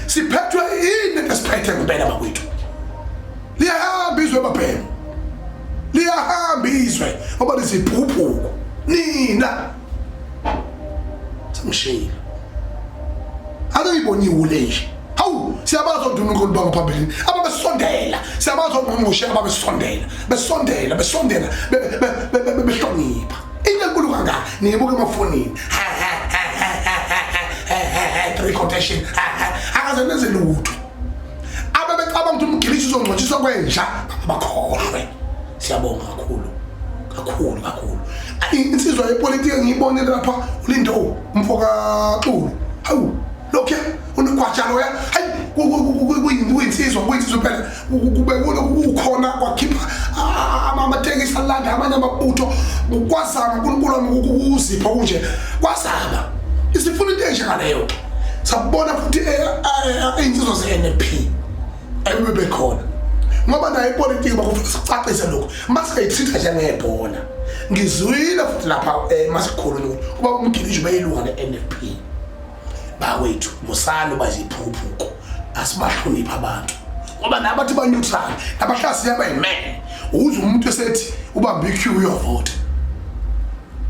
Siphethwe yini into esiphethe ngempela bakwethu? Liyahamba izwe babhemu, liyahamba izwe ngoba liziphukuphuku nina. Sengishilo, ake ngibone iwule nje. Hawu, siyabazi oNdunankulu bangaphambilini ababesondela, siyabazi ongqongqoshe ababesondela, besondela, besondela, behlonipha into enkulu kangaka. Niyibuka emafonini, three quotation, akaze nenze lutho. Abebecabanga ukuthi umgilisi uzongcotshiswa kwenja, bakhohlwe. Siyabonga kakhulu, kakhulu, kakhulu. Insizwa yepolitiki ngiyibonile lapha, uLindo umfo kaXulu. Hawu, lokhuya unogwaja loya, hayi, kuyinsizwa, kuyinsizwa phela. Kube kukhona kwakhipha amatekisi alanda amanye amabutho, kwazama uNkulunkulu wami ukuzipha kunje, kwazama isifuna into enjengaleyo. Sabona futhi iy'nsizwa ze-NFP ayibe bekhona ngoba nayo ipolitiki bakufuna sicacise lokhu masingayithinta njengebhola. Ngizwile futhi lapha masikhuluma ukuthi uba uMgiliji ubeyilunga le-NFP. Bakwethu, musani uba ziphukuphuku, asibahloniphe abantu ngoba nabathi ba-neutral nabahlaziya abayimele. Uze umuntu esethi ubambe i-queue uyovota,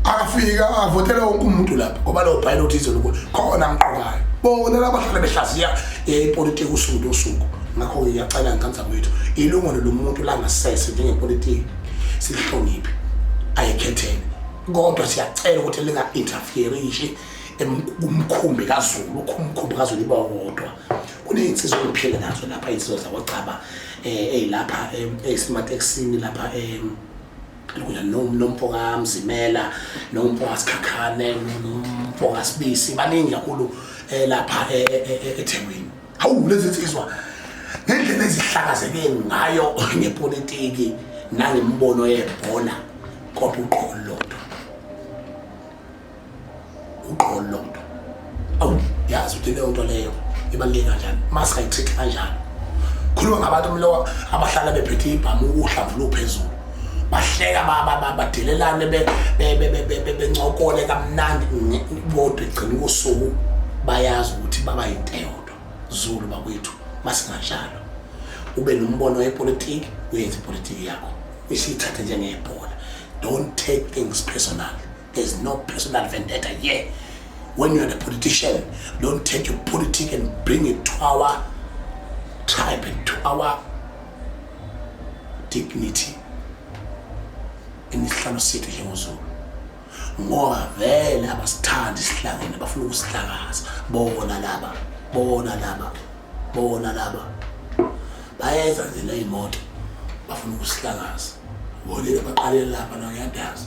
akafika avotele wonke umuntu lapha ngoba lowo pilot izolo khona ngiqokayo bona labahlala behlaziya ipolitiki usuku nosuku. Ngakho-ke ngiyacela ngane zakwethu, ilungelo lomuntu langasese njengepolitiki silihloniphe, ayikhethele, kodwa siyacela ukuthi linga-interferishi kumkhumbi kaZulu. Umkhumbi kaZulu iba wodwa. Kuney'nsizwa engiphile nazo lapha, iy'nsizwa zakwagcaba ey'lapha ey'sematekisini lapha, kuna nomfo kaMzimela, nomfo kaSikhakhane, nomfo kaSibisi, baningi kakhulu lapha eThekwini. Hawu, lezi nsizwa ngendlela ezihlakazeke ngayo ngepolitiki nangembono yebhola, kodwa uqobo lodwa, uqobo lodwa. Awu, yazi ukuthi leyo nto leyo ibaluleke kanjani, masingayitreat kanjani. Khuluma ngabantu mlo abahlala bephethe ibhamu, uhlamvu luphezulu, bahleka, badelelane, bencokole kamnandi, kodwa egcina usuku bayazi ukuthi baba yinto eyodwa. Zulu bakwethu, masinganjalo. Ube nombono wepolitiki, uyenze ipolitiki yakho, isiyithathe njengebhola. Don't take things personal. There's no personal vendetta here. When you're a politician, don't take your politic and bring it to our tribe and to our dignity enisihlalo sethu njengoZulu, ngoba vele abasithandi sihlangene, bafuna ukusihlakaza. Bona laba, bona laba, bona laba bayenza nje ley'moto, bafuna ukusihlakaza. Bonile, baqalele lapha nokuyadaza.